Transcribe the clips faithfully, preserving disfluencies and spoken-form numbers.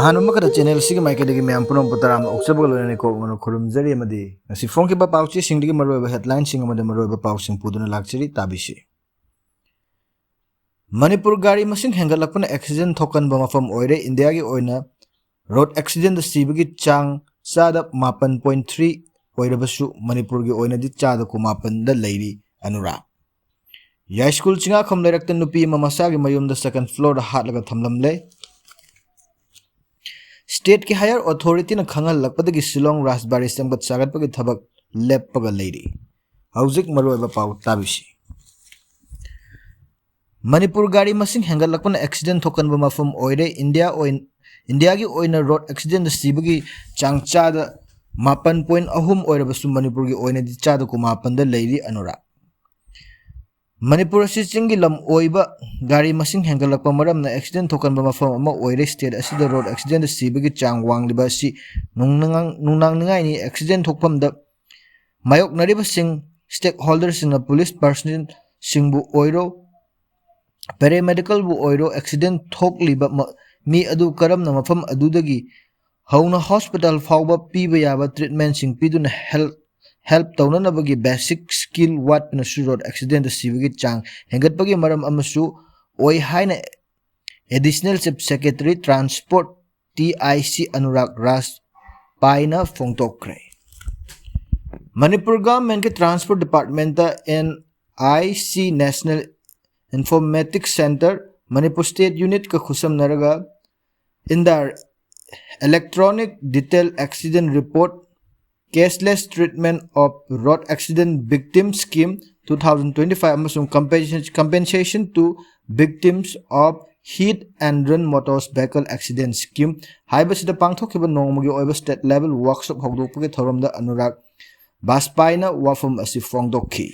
ꯑꯍꯥꯟꯕ ꯃꯛꯇꯗ channel ꯑꯁꯤꯒꯤ ꯃꯥꯏꯀꯩꯗꯒꯤ ꯃꯌꯥꯝ ꯄꯨꯝꯅꯃꯛꯄꯨ ꯇꯔꯥꯝꯅ ꯑꯣꯛꯆꯕꯒ ꯂꯣꯏꯅꯅ ꯏꯀꯣꯛ ꯃꯛꯅ ꯈꯨꯔꯨꯝꯖꯔꯤ ꯑꯃꯗꯤ ꯉꯁꯤ ꯐꯣꯡꯈꯤꯕ ꯄꯥꯎꯆꯦꯁꯤꯡꯗꯒꯤ ꯃꯔꯨꯑꯣꯏꯕ headlineꯁꯤꯡ ꯑꯃꯗꯤ ꯃꯔꯨꯑꯣꯏꯕ ꯄꯥꯎꯁꯤꯡ ꯄꯨꯗꯨꯅ ꯂꯥꯛꯆꯔꯤ, ꯇꯥꯕꯤꯁꯤ꯫ ꯃꯅꯤꯄꯨꯔ ꯒꯥꯔꯤ ꯃꯁꯤꯡ ꯍꯦꯟꯒꯠꯂꯛꯄꯅ accident ꯊꯣꯛꯀꯟꯕ ꯃꯐꯝ ꯑꯣꯏꯔꯦ꯫ ꯏꯟꯗꯤꯌꯥꯒꯤ ꯑꯣꯏꯅ road accidentꯗ ꯁꯤꯕꯒꯤ ꯆꯥꯡ ꯆꯥꯗ ꯃꯥꯄꯟ point three ꯑꯣꯏꯔꯕꯁꯨ ꯃꯅꯤꯄꯨꯔꯒꯤ ꯑꯣꯏꯅꯗꯤ ꯆꯥꯗ ꯀꯨꯟꯃꯥꯄꯟꯗ ꯂꯩꯔꯤ꯫ ꯑꯅꯨꯔꯥꯒ꯫ ꯌꯥꯏꯁ꯭ꯀꯨꯜ ꯆꯤꯡꯉꯥꯈꯝ ꯂꯩꯔꯛꯇ ꯅꯨꯄꯤ ꯑꯃ ꯃꯁꯥꯒꯤ ꯃꯌꯨꯝꯗ second floorꯗ ꯍꯥꯠꯂꯒ ꯊꯝꯂꯝꯂꯦ꯫ Stateꯀꯤ higher authorityꯅ ꯈꯪꯍꯜꯂꯛꯄꯗꯒꯤ ꯁꯤꯂꯣꯡ ꯔꯥꯖꯕꯥꯔꯤ ꯁꯦꯝꯒꯠ ꯁꯥꯒꯠꯄꯒꯤ ꯊꯕꯛ ꯂꯦꯞꯄꯒ ꯂꯩꯔꯤ꯫ ꯍꯧꯖꯤꯛ ꯃꯔꯨꯑꯣꯏꯕ ꯄꯥꯎ ꯇꯥꯕꯤꯁꯤ꯫ ꯃꯅꯤꯄꯨꯔ ꯒꯥꯔꯤ ꯃꯁꯤꯡ ꯍꯦꯟꯒꯠꯂꯛꯄꯅ accident ꯊꯣꯛꯀꯟꯕ ꯃꯐꯝ ꯑꯣꯏꯔꯦ꯫ ꯏꯟꯗꯤꯌꯥ ꯑꯣꯏ-, ꯏꯟꯗꯤꯌꯥꯒꯤ ꯑꯣꯏꯅ road accidentꯗ ꯁꯤꯕꯒꯤ ꯆꯥꯡ ꯆꯥꯗ ꯃꯥꯄꯟ point ꯑꯍꯨꯝ ꯑꯣꯏꯔꯕꯁꯨ ꯃꯅꯤꯄꯨꯔꯒꯤ ꯑꯣꯏꯅꯗꯤ ꯆꯥꯗ ꯀꯨꯟꯃꯥꯄꯟꯗ ꯂꯩꯔꯤ꯫ ꯑꯅꯨꯔꯥꯒ꯫ ꯃꯅꯤꯄꯨꯔ ꯑꯁꯤ ꯆꯤꯡꯒꯤ ꯂꯝ ꯑꯣꯏꯕ, ꯒꯥꯔꯤ ꯃꯁꯤꯡ ꯍꯦꯟꯒꯠꯂꯛꯄ ꯃꯔꯝꯅ accident ꯊꯣꯛꯀꯟꯕ ꯃꯐꯝ ꯑꯃ ꯑꯣꯏꯔꯦ꯫ State ꯑꯁꯤꯗ road accidentꯗ ꯁꯤꯕꯒꯤ ꯆꯥꯡ ꯋꯥꯡꯂꯤꯕ ꯑꯁꯤ ꯅꯨꯡꯅꯥꯡ-, ꯅꯨꯡꯅꯥꯡꯅꯤꯡꯉꯥꯏꯅꯤ꯫ Accident ꯊꯣꯛꯐꯝꯗ ꯃꯥꯌꯣꯛꯅꯔꯤꯕꯁꯤꯡ, stakeholderꯁꯤꯡꯅ police personnelꯁꯤꯡꯕꯨ ꯑꯣꯏꯔꯣ, paramedicalꯕꯨ ꯑꯣꯏꯔꯣ, accident ꯊꯣꯛꯂꯤꯕ ꯃ-, ꯃꯤ ꯑꯗꯨ ꯀꯔꯝꯅ ꯃꯐꯝ ꯑꯗꯨꯗꯒꯤ ꯍꯧꯅ hospital ꯐꯥꯎꯕ ꯄꯤꯕ ꯌꯥꯕ treatmentꯁꯤꯡ ꯄꯤꯗꯨꯅ help, help ꯇꯧꯅꯅꯕꯒꯤ basic skill ꯋꯥꯠꯄꯅꯁꯨ road accidentꯗ ꯁꯤꯕꯒꯤ ꯆꯥꯡ ꯍꯦꯟꯒꯠꯄꯒꯤ ꯃꯔꯝ ꯑꯃꯁꯨ ꯑꯣꯏ ꯍꯥꯏꯅ Additional Chief Secretary Transport T I C Anurag Raj ꯄꯥꯏꯅ ꯐꯣꯡꯗꯣꯛꯈ꯭ꯔꯦ꯫ Manipur governmentꯀꯤ Transport Departmentꯇ N I C National Informatics Centre, Manipur State Unitꯀ ꯈꯨꯠꯁꯝꯅꯔꯒ INDAR Electronic Detail Accident Report, Cashless Treatment of Road Accident Victim Scheme two thousand twenty-five ꯑꯃꯁꯨꯡ Compensation, Compensation to Victims of Hit and Run Motor Vehicle Accident Scheme ꯍꯥꯏꯕꯁꯤꯗ ꯄꯥꯡꯊꯣꯛꯈꯤꯕ ꯅꯣꯡꯃꯒꯤ ꯑꯣꯏꯕ state level workshop ꯍꯧꯗꯣꯛꯄꯒꯤ ꯊꯧꯔꯝꯗ ꯑꯅꯨꯔꯥꯒ ꯕꯥꯖꯄꯥꯏꯅ ꯋꯥꯐꯝ ꯑꯁꯤ ꯐꯣꯡꯗꯣꯛꯈꯤ꯫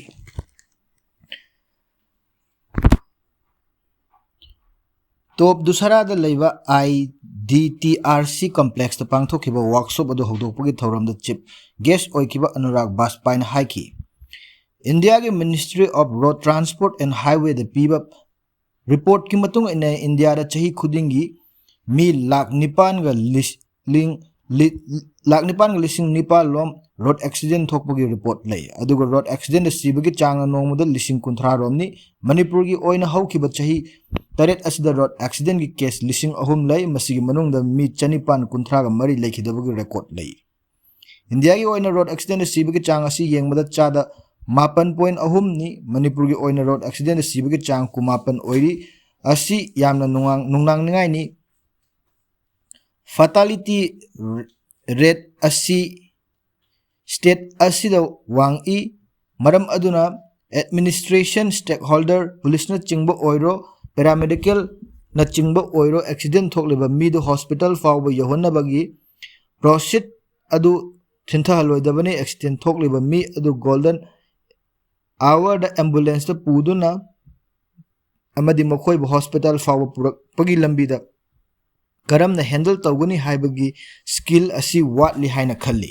ꯇꯣꯞ ꯗꯨꯁꯥꯔꯥꯗ ꯂꯩꯕ I D T R C complexꯇ ꯄꯥꯡꯊꯣꯛꯈꯤꯕ workshop ꯑꯗꯨ ꯍꯧꯗꯣꯛꯄꯒꯤ ꯊꯧꯔꯝꯗ chief guest ꯑꯣꯏꯈꯤꯕ ꯑꯅꯨꯔꯥꯒ ꯕꯥꯖꯄꯥꯏꯅ ꯍꯥꯏꯈꯤ, ꯏꯟꯗꯤꯌꯥꯒꯤ Ministry of Road Transport and Highwayꯗ ꯄꯤꯕ reportꯀꯤ ꯃꯇꯨꯡ ꯏꯟꯅ ꯏꯟꯗꯤꯌꯥꯗ ꯆꯍꯤ ꯈꯨꯗꯤꯡꯒꯤ ꯃꯤ ꯂꯥꯈ ꯅꯤꯄꯥꯟꯒ ꯂꯤꯁꯤꯡ ꯂꯥꯈ ꯅꯤꯄꯥꯟꯒ ꯂꯤꯁꯤꯡ ꯅꯤꯄꯥꯜ ꯂꯣꯝ ꯔꯣꯗ ꯑꯦꯛꯁꯤꯗꯦꯟ ꯊꯣꯛꯄꯒꯤ ꯔꯤꯄꯣꯔꯠ ꯂꯩ꯫ ꯑꯗꯨꯒ ꯔꯣꯗ ꯑꯦꯛꯁꯤꯗꯦꯟꯗ ꯁꯤꯕꯒꯤ ꯆꯥꯡꯅ ꯅꯣꯡꯃꯗ ꯂꯤꯁꯤꯡ ꯀꯨꯟꯊ꯭ꯔꯥ ꯔꯣꯝꯅꯤ꯫ ꯃꯅꯤꯄꯨꯔꯒꯤ ꯑꯣꯏꯅ ꯍꯧꯈꯤꯕ ꯆꯍꯤ ꯇꯔꯦꯠ ꯑꯁꯤꯗ ꯔꯣꯗ ꯑꯦꯛꯁꯤꯗꯦꯟꯒꯤ ꯀꯦꯁ ꯂꯤꯁꯤꯡ ꯑꯍꯨꯝ ꯂꯩ꯫ ꯃꯁꯤꯒꯤ ꯃꯅꯨꯡꯗ ꯃꯤ ꯆꯅꯤꯄꯥꯟ ꯀꯨꯟꯊ꯭ꯔꯥꯒ ꯃꯔꯤ ꯂꯩꯈꯤꯗꯕꯒꯤ ꯔꯦꯀꯣꯔꯠ ꯂꯩ꯫ ꯏꯟꯗꯤꯌꯥꯒꯤ ꯑꯣꯏꯅ ꯔꯣꯗ ꯑꯦꯛꯁꯤꯗꯦꯟꯗ ꯁꯤꯕꯒꯤ ꯆꯥꯡ ꯑꯁꯤ ꯌꯦꯡꯕꯗ ꯆꯥꯗ ꯃꯥꯄꯟ ꯄꯣꯏꯟ ꯑꯍꯨꯝꯅꯤ꯫ ꯃꯅꯤꯄꯨꯔꯒꯤ ꯑꯣꯏꯅ ꯔꯣꯗ ꯑꯦꯛꯁꯤꯗꯦꯟꯗ ꯁꯤꯕꯒꯤ ꯆꯥꯡ ꯀꯨꯟꯃꯥꯄꯟ ꯑꯣꯏꯔꯤ꯫ ꯑꯁꯤ ꯌꯥꯝꯅ ꯅꯨꯡꯅꯥꯡ-, ꯅꯨꯡꯅꯥꯡꯅꯤꯡꯉꯥꯏꯅꯤ꯫ ꯐꯇꯥꯂꯤꯇꯤ ꯔꯦꯠ ꯑꯁꯤ ꯁ꯭ꯇꯦꯠ ꯑꯁꯤꯗ ꯋꯥꯡꯏ꯫ ꯃꯔꯝ ꯑꯗꯨꯅ ꯑꯦꯗꯃꯤꯅꯤꯁꯇ꯭ꯔꯦꯁꯟ, ꯁ꯭ꯇꯦꯛꯍꯣꯜꯗꯔ, ꯄꯨꯂꯤꯁꯅꯆꯤꯡꯕ ꯑꯣꯏꯔꯣ, ꯄꯦꯔꯥꯃꯦꯗꯤꯀꯦꯜꯅꯆꯤꯡꯕ ꯑꯣꯏꯔꯣ, ꯑꯦꯛꯁꯤꯗꯦꯟ ꯊꯣꯛꯂꯤꯕ ꯃꯤꯗꯨ ꯍꯣꯁꯄꯤꯇꯥꯜ ꯐꯥꯎꯕ ꯌꯧꯍꯟꯅꯕꯒꯤ ꯄ꯭ꯔꯣꯁꯦꯁ ꯑꯗꯨ ꯊꯤꯟꯊꯍꯜꯂꯣꯏꯗꯕꯅꯤ꯫ ꯑꯦꯛꯁꯤꯗꯦꯟ ꯊꯣꯛꯂꯤꯕ ꯃꯤ ꯑꯗꯨ ꯒꯣꯜꯗꯟ ꯑꯋꯥꯔꯗ ꯑꯦꯝꯕꯨꯂꯦꯟꯁꯇ ꯄꯨꯗꯨꯅ ꯑꯃꯗꯤ ꯃꯈꯣꯏꯕꯨ ꯍꯣꯁꯄꯤꯇꯥꯜ ꯐꯥꯎꯕ ꯄꯨꯔꯛꯄꯒꯤ ꯂꯝꯕꯤꯗ ꯀꯔꯝꯅ ꯍꯦꯟꯗꯜ ꯇꯧꯒꯅꯤ ꯍꯥꯏꯕꯒꯤ ꯁ꯭ꯀꯤꯜ ꯑꯁꯤ ꯋꯥꯠꯂꯤ ꯍꯥꯏꯅ ꯈꯜꯂꯤ꯫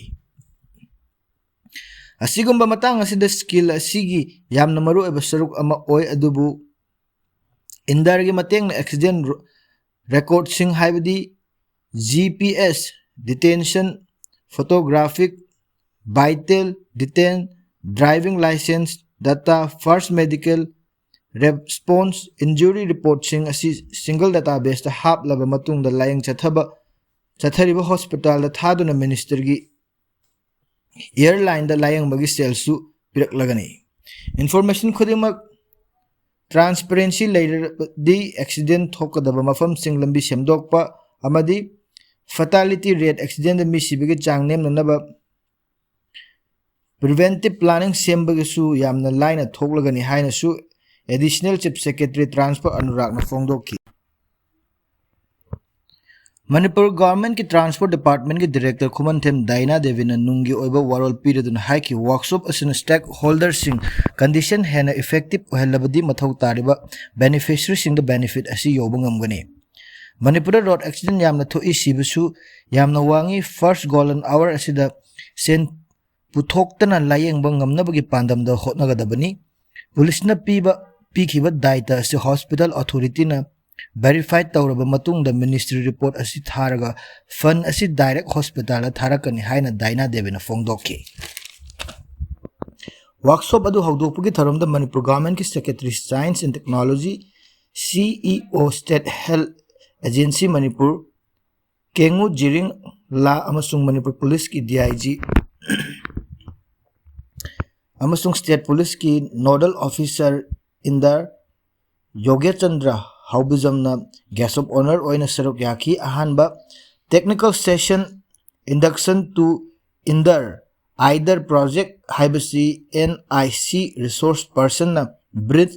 ꯑꯁꯤꯒꯨꯝꯕ ꯃꯇꯥꯡ ꯑꯁꯤꯗ ꯁ꯭ꯀꯤꯜ ꯑꯁꯤꯒꯤ ꯌꯥꯝꯅ ꯃꯔꯨꯑꯣꯏꯕ ꯁꯔꯨꯛ ꯑꯃ ꯑꯣꯏ, ꯑꯗꯨꯕꯨ ꯏꯟꯗꯔꯒꯤ ꯃꯇꯦꯡꯅ ꯑꯦꯛꯁꯤꯗꯦꯟ ꯔꯦꯀꯣꯔꯗꯁꯤꯡ, ꯍꯥꯏꯕꯗꯤ G P S, detention, photographic, vital detail, driving licence data, first medical response, injury ꯔꯤꯄꯣꯔꯠꯁꯤꯡ ꯑꯁꯤ ꯁꯤꯡꯒꯜ ꯗꯇꯥꯕꯦꯁꯇ ꯍꯥꯞꯂꯕ ꯃꯇꯨꯡꯗ ꯂꯥꯌꯦꯡ ꯆꯠꯊꯕ, ꯆꯠꯊꯔꯤꯕ ꯍꯣꯁꯄꯤꯇꯥꯜꯗ ꯊꯥꯗꯨꯅ ꯃꯤꯅꯤꯁꯇꯔꯒꯤ ꯑꯦꯌꯔꯂꯥꯏꯟꯗ ꯂꯥꯌꯦꯡꯕꯒꯤ ꯁꯦꯜꯁꯨ ꯄꯤꯔꯛꯂꯒꯅꯤ꯫ ꯏꯟꯐꯣꯔꯃꯦꯁꯟ ꯈꯨꯗꯤꯡꯃꯛ ꯇ꯭ꯔꯥꯟꯁꯄꯔꯦꯟꯁꯤ ꯂꯩꯔꯕꯗꯤ ꯑꯦꯛꯁꯤꯗꯦꯟ ꯊꯣꯛꯀꯗꯕ ꯃꯐꯝꯁꯤꯡ ꯂꯝꯕꯤ ꯁꯦꯝꯗꯣꯛꯄ ꯑꯃꯗꯤ ꯐꯇꯥꯂꯤꯇꯤ ꯔꯦꯠ, ꯑꯦꯛꯁꯤꯗꯦꯟꯗ ꯃꯤ ꯁꯤꯕꯒꯤ ꯆꯥꯡ ꯅꯦꯝꯅꯅꯕ ꯄ꯭ꯔꯤꯚꯦꯟꯇꯤꯞ ꯄ꯭ꯂꯥꯅꯤꯡ ꯁꯦꯝꯕꯒꯤꯁꯨ ꯌꯥꯝꯅ ꯂꯥꯏꯅ ꯊꯣꯛꯂꯒꯅꯤ ꯍꯥꯏꯅꯁꯨ ꯑꯦꯗꯤꯁꯅꯦꯜ ꯆꯤꯐ ꯁꯦꯀ꯭ꯔꯦꯇꯔꯤ ꯇ꯭ꯔꯥꯟꯁꯄꯣꯔꯠ ꯑꯅꯨꯔꯥꯒꯅ ꯐꯣꯡꯗꯣꯛꯈꯤ꯫ ꯃꯅꯤꯄꯨꯔ ꯒꯚꯔꯟꯃꯦꯟꯠꯀꯤ ꯇ꯭ꯔꯥꯟꯁꯄꯣꯔꯠ ꯗꯤꯄꯥꯔꯠꯃꯦꯟꯠꯀꯤ ꯗꯤꯔꯦꯛꯇꯔ ꯈꯨꯃꯟꯊꯦꯝ ꯗꯥꯏꯅꯥ ꯗꯦꯕꯤꯅ ꯅꯨꯡꯒꯤ ꯑꯣꯏꯕ ꯋꯥꯔꯣꯜ ꯄꯤꯔꯗꯨꯅ ꯍꯥꯏꯈꯤ, ꯋꯥꯔꯛꯁꯣꯞ ꯑꯁꯤꯅ ꯁ꯭ꯇꯦꯛ ꯍꯣꯜꯗꯔꯁꯤꯡ ꯀꯟꯗꯤꯁꯟ ꯍꯦꯟꯅ ꯏꯐꯦꯛꯇꯤꯞ ꯑꯣꯏꯍꯜꯂꯕꯗꯤ ꯃꯊꯧ ꯇꯥꯔꯤꯕ ꯕꯦꯅꯤꯐꯤꯁꯔꯤꯁꯤꯡꯗ ꯕꯦꯅꯤꯐꯤꯠ ꯑꯁꯤ ꯌꯧꯕ ꯉꯝꯒꯅꯤ꯫ ꯃꯅꯤꯄꯨꯔꯗ ꯔꯣꯗ ꯑꯦꯛꯁꯤꯗꯦꯟ ꯌꯥꯝꯅ ꯊꯣꯛꯏ, ꯁꯤꯕꯁꯨ ꯌꯥꯝꯅ ꯋꯥꯡꯏ꯫ ꯐꯥꯔꯁ ꯒꯣꯜꯗꯟ ꯑꯋꯥꯔ ꯑꯁꯤꯗ ꯁꯦꯟ ꯄꯨꯊꯣꯛꯇꯅ ꯂꯥꯌꯦꯡꯕ ꯉꯝꯅꯕꯒꯤ ꯄꯥꯟꯗꯝꯗ ꯍꯣꯠꯅꯒꯗꯕꯅꯤ꯫ ꯄꯨꯂꯤꯁꯅ ꯄꯤꯕ, ꯄꯤꯈꯤꯕ ꯗꯥꯏꯇ ꯑꯁꯤ ꯍꯣꯁꯄꯤꯇꯥꯜ ꯑꯣꯊꯣꯔꯤꯇꯤꯅ ꯚꯦꯔꯤꯐꯥꯏ ꯇꯧꯔꯕ ꯃꯇꯨꯡꯗ ꯃꯤꯅꯤꯁꯇ꯭ꯔꯤ ꯔꯤꯄꯣꯔꯠ ꯑꯁꯤ ꯊꯥꯔꯒ ꯐꯟ ꯑꯁꯤ ꯗꯥꯏꯔꯦꯛ ꯍꯣꯁꯄꯤꯇꯥꯜꯗ ꯊꯥꯔꯛꯀꯅꯤ ꯍꯥꯏꯅ ꯗꯥꯏꯅꯥ ꯗꯦꯕꯤꯅ ꯐꯣꯡꯗꯣꯛꯈꯤ꯫ ꯋꯥꯔꯛꯁꯣꯞ ꯑꯗꯨ ꯍꯧꯗꯣꯛꯄꯒꯤ ꯊꯧꯔꯝꯗ ꯃꯅꯤꯄꯨꯔ ꯒꯚꯔꯟꯃꯦꯟꯠꯀꯤ secretary science and technology, C E O, state health agency Manipur, Kengoo Jiring ꯂꯥ ꯑꯃꯁꯨꯡ ꯃꯅꯤꯄꯨꯔ ꯄꯨꯂꯤꯁꯀꯤ ꯗꯤ ꯑꯥꯏ ꯖꯤ ꯑꯃꯁꯨꯡ ꯁ꯭ꯇꯦꯠ ꯄꯨꯂꯤꯁꯀꯤ ꯅꯣꯗꯜ ꯑꯣꯐꯤꯁꯥꯔ ꯏꯟꯗꯔ ꯌꯣꯒꯦꯆꯟꯗ꯭ꯔ ꯍꯥꯎꯕꯤꯖꯝꯅ ꯒꯦꯁ ꯑꯣꯐ ꯑꯣꯅꯔ ꯑꯣꯏꯅ ꯁꯔꯨꯛ ꯌꯥꯈꯤ꯫ ꯑꯍꯥꯟꯕ technical session, Induction to INDER, IDER project ꯍꯥꯏꯕꯁꯤ ꯑꯦꯟ ꯑꯥꯏ ꯁꯤ ꯔꯤꯁꯣꯔꯁ ꯄꯔꯁꯟꯅ Brief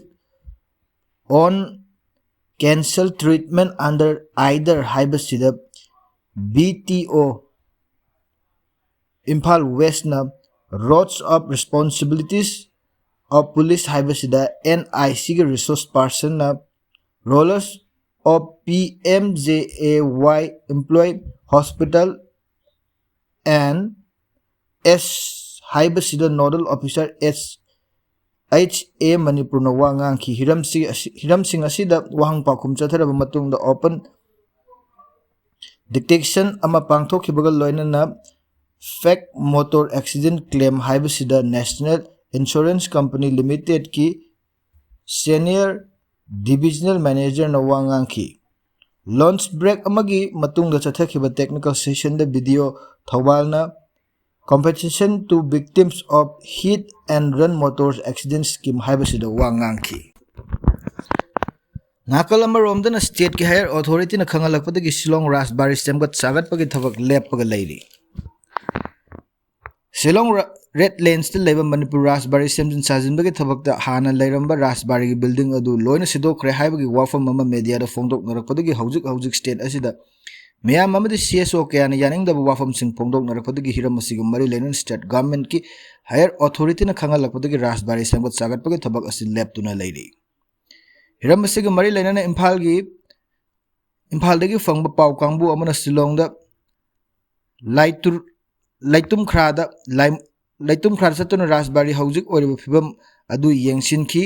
on Cancer Treatment under IDER ꯍꯥꯏꯕꯁꯤꯗ ꯕꯤ ꯇꯤ ꯑꯣ ꯏꯝꯐꯥꯜ ꯋꯦꯁꯅ Roles of Responsibilities of Police ꯍꯥꯏꯕꯁꯤꯗ ꯑꯦꯟ ꯑꯥꯏ ꯁꯤꯒꯤ ꯔꯤꯁꯣꯔꯁ ꯄꯔꯁꯟꯅ Roles of P M J A Y Employee Hospital and S ꯍꯥꯏꯕꯁꯤꯗ nodal officer ꯑꯦꯁ H ꯑꯦ ꯃꯅꯤꯄꯨꯔꯅ ꯋꯥ ꯉꯥꯡꯈꯤ꯫ ꯍꯤꯔꯝꯁꯤ ꯑꯁꯤ, ꯍꯤꯔꯝꯁꯤꯡ ꯑꯁꯤꯗ ꯋꯥꯍꯪ ꯄꯥꯎꯈꯨꯝ ꯆꯠꯊꯔꯕ ꯃꯇꯨꯡꯗ open discussion ꯑꯃ ꯄꯥꯡꯊꯣꯛꯈꯤꯕꯒ ꯂꯣꯏꯅꯅ Fake Motor Accident Claim ꯍꯥꯏꯕꯁꯤꯗ National Insurance Company Limitedꯀꯤ Senior Divisional Managerꯅ ꯋꯥ ꯉꯥꯡꯈꯤ꯫ Lunch break ꯑꯃꯒꯤ ꯃꯇꯨꯡꯗ ꯆꯠꯊꯈꯤꯕ technical sessionꯗ ꯕꯤ ꯗꯤ ꯑꯣ ꯊꯧꯕꯥꯜꯅ Compensation to Victims of Hit and Run Motor Accident Scheme ꯍꯥꯏꯕꯁꯤꯗ ꯋꯥ ꯉꯥꯡꯈꯤ꯫ ꯅꯥꯀꯜ ꯑꯃꯔꯣꯝꯗꯅ stateꯀꯤ higher authorityꯅ ꯈꯪꯍꯜꯂꯛꯄꯗꯒꯤ ꯁꯤꯂꯣꯡ ꯔꯥꯖꯕꯥꯔꯤ ꯁꯦꯝꯒꯠ ꯁꯥꯒꯠꯄꯒꯤ ꯊꯕꯛ ꯂꯦꯞꯄꯒ ꯂꯩꯔꯤ꯫ ꯁꯤꯂꯣꯡ ꯔ-, ꯔꯦꯗ ꯂꯦꯟꯁꯇ ꯂꯩꯕ ꯃꯅꯤꯄꯨꯔ ꯔꯥꯖꯕꯥꯔꯤ ꯁꯦꯝꯖꯤꯟ ꯁꯥꯖꯤꯟꯕꯒꯤ ꯊꯕꯛꯇ ꯍꯥꯟꯅ ꯂꯩꯔꯝꯕ ꯔꯥꯖꯕꯥꯔꯤꯒꯤ building ꯑꯗꯨ ꯂꯣꯏꯅ ꯁꯤꯗꯣꯛꯈ꯭ꯔꯦ ꯍꯥꯏꯕꯒꯤ ꯋꯥꯐꯝ ꯑꯃ mediaꯗ ꯐꯣꯡꯗꯣꯛꯅꯔꯛꯄꯗꯒꯤ ꯍꯧꯖꯤꯛ ꯍꯧꯖꯤꯛ state ꯑꯁꯤꯗ ꯃꯤꯌꯥꯝ ꯑꯃꯗꯤ ꯁꯤ ꯑꯦꯁ ꯑꯣ ꯀꯌꯥꯅ ꯌꯥꯅꯤꯡꯗꯕ ꯋꯥꯐꯝꯁꯤꯡ ꯐꯣꯡꯗꯣꯛꯅꯔꯛꯄꯗꯒꯤ ꯍꯤꯔꯝ ꯑꯁꯤꯒ ꯃꯔꯤ ꯂꯩꯅꯅ state governmentꯀꯤ higher authorityꯅ ꯈꯪꯍꯜꯂꯛꯄꯗꯒꯤ ꯔꯥꯖꯕꯥꯔꯤ ꯁꯦꯝꯒꯠ ꯁꯥꯒꯠꯄꯒꯤ ꯊꯕꯛ ꯑꯁꯤ ꯂꯦꯞꯇꯨꯅ ꯂꯩꯔꯤ꯫ ꯍꯤꯔꯝ ꯑꯁꯤꯒ ꯃꯔꯤ ꯂꯩꯅꯅ ꯏꯝꯐꯥꯜꯒꯤ, ꯏꯝꯐꯥꯜꯗꯒꯤ ꯐꯪꯕ ꯄꯥꯎ ꯀꯥꯡꯕꯨ ꯑꯃꯅ ꯁꯤꯂꯣꯡꯗ ꯂꯥꯏꯇꯨꯔ-, ꯂꯩꯇꯨꯝꯈ꯭ꯔꯥꯗ, ꯂꯥꯏ-, ꯂꯩꯇꯨꯝꯈ꯭ꯔꯥꯗ ꯆꯠꯇꯨꯅ ꯔꯥꯖꯕꯥꯔꯤ ꯍꯧꯖꯤꯛ ꯑꯣꯏꯔꯤꯕ ꯐꯤꯕꯝ ꯑꯗꯨ ꯌꯦꯡꯁꯤꯟꯈꯤ꯫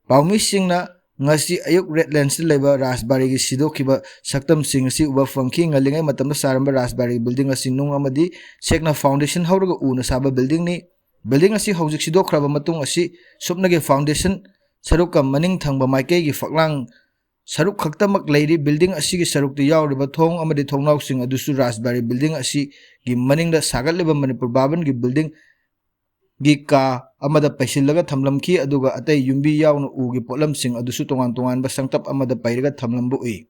ꯄꯥꯎꯃꯤꯁꯤꯡꯅ ꯉꯁꯤ ꯑꯌꯨꯛ ꯔꯦꯗ ꯂꯦꯟꯁꯇ ꯂꯩꯕ ꯔꯥꯖꯕꯥꯔꯤꯒꯤ ꯁꯤꯗꯣꯛꯈꯤꯕ ꯁꯛꯇꯝꯁꯤꯡ ꯑꯁꯤ ꯎꯕ ꯐꯪꯈꯤ꯫ ꯉꯜꯂꯤꯉꯩ ꯃꯇꯝꯗ ꯁꯥꯔꯝꯕ ꯔꯥꯖꯕꯥꯔꯤ ꯕꯤꯜꯗꯤꯡ ꯑꯁꯤ ꯅꯨꯡ ꯑꯃꯗꯤ ꯆꯦꯛꯅ ꯐꯥꯎꯟꯗꯦꯁꯟ ꯍꯧꯔꯒ ꯎꯅ ꯁꯥꯕ ꯕꯤꯜꯗꯤꯡꯅꯤ꯫ ꯕꯤꯜꯗꯤꯡ ꯑꯁꯤ ꯍꯧꯖꯤꯛ ꯁꯤꯗꯣꯛꯈ꯭ꯔꯕ ꯃꯇꯨꯡ ꯑꯁꯤ ꯁꯨꯞꯅꯒꯤ ꯐꯥꯎꯟꯗꯦꯁꯟ ꯁꯔꯨꯛꯀ ꯃꯅꯤꯡ ꯊꯪꯕ ꯃꯥꯏꯀꯩꯒꯤ ꯐꯛꯂꯥꯡ ꯁꯔꯨꯛ ꯈꯛꯇꯃꯛ ꯂꯩꯔꯤ꯫ ꯕꯤꯜꯗꯤꯡ ꯑꯁꯤꯒꯤ ꯁꯔꯨꯛꯇ ꯌꯥꯎꯔꯤꯕ ꯊꯣꯡ ꯑꯃꯗꯤ ꯊꯣꯡꯅꯥꯎꯁꯤꯡ ꯑꯗꯨꯁꯨ ꯔꯥꯖꯕꯥꯔꯤ ꯕꯤꯜꯗꯤꯡ ꯑꯁꯤꯒꯤ ꯃꯅꯤꯡꯗ ꯁꯥꯒꯠꯂꯤꯕ ꯃꯅꯤꯄꯨꯔ ꯚꯥꯕꯟꯒꯤ ꯕꯤꯜꯗꯤꯡ ꯒꯤ ꯀꯥ ꯑꯃꯗ ꯄꯩꯁꯤꯜꯂꯒ ꯊꯝꯂꯝꯈꯤ, ꯑꯗꯨꯒ ꯑꯇꯩ ꯌꯨꯝꯕꯤ ꯌꯥꯎꯅ ꯎꯒꯤ ꯄꯣꯠꯂꯝꯁꯤꯡ ꯑꯗꯨꯁꯨ ꯇꯣꯉꯥꯟ ꯇꯣꯉꯥꯟꯕ ꯁꯪꯇꯞ ꯑꯃꯗ ꯄꯩꯔꯒ ꯊꯝꯂꯝꯕ ꯎꯏ꯫